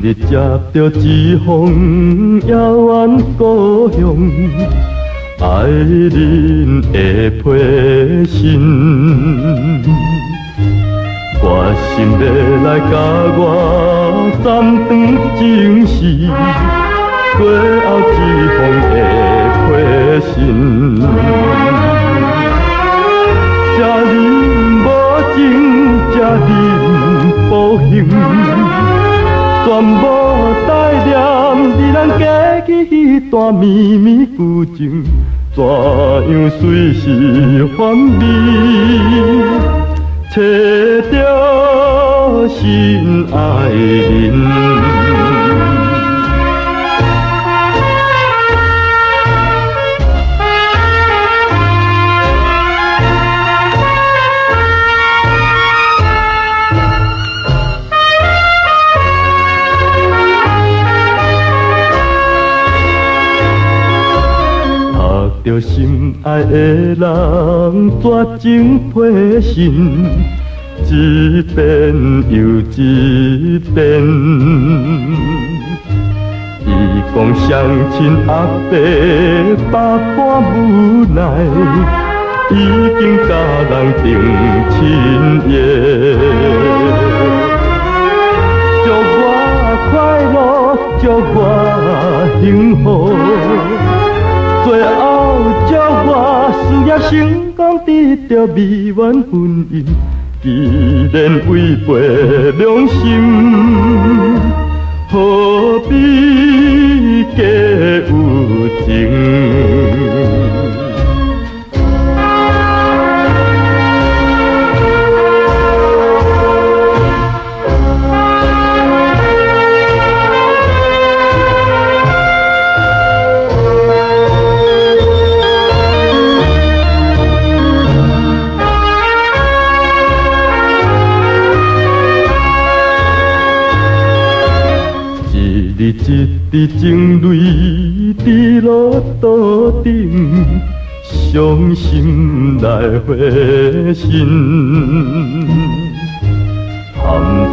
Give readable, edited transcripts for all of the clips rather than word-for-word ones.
日接著一封遙遠故鄉愛人的批信，決心欲來共我斬斷情絲，最後一封的批信。這忍無情，這忍無幸，全無代念你人過去彼段綿綿舊情，怎樣隨時反味，揣著心愛人。著心愛的人絕情批信，一遍又一遍。伊講雙親阿伯百般無奈，已經佮人訂親約。祝我快樂，祝我幸福。最後祝我事業成功，得著美滿婚姻。既然違背良心，何必假有情？一滴情淚滴落桌頂，傷心來回神，含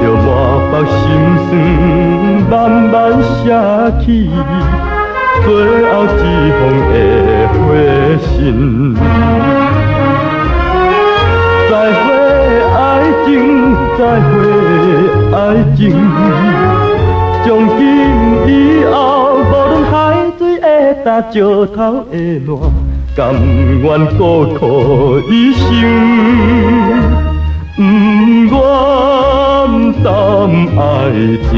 著滿腹心酸，慢慢寫起最後一封的回信。再會愛情，再會愛情。從今以後，無論海水會干，石頭會爛，甘願孤苦一生，不願談愛情。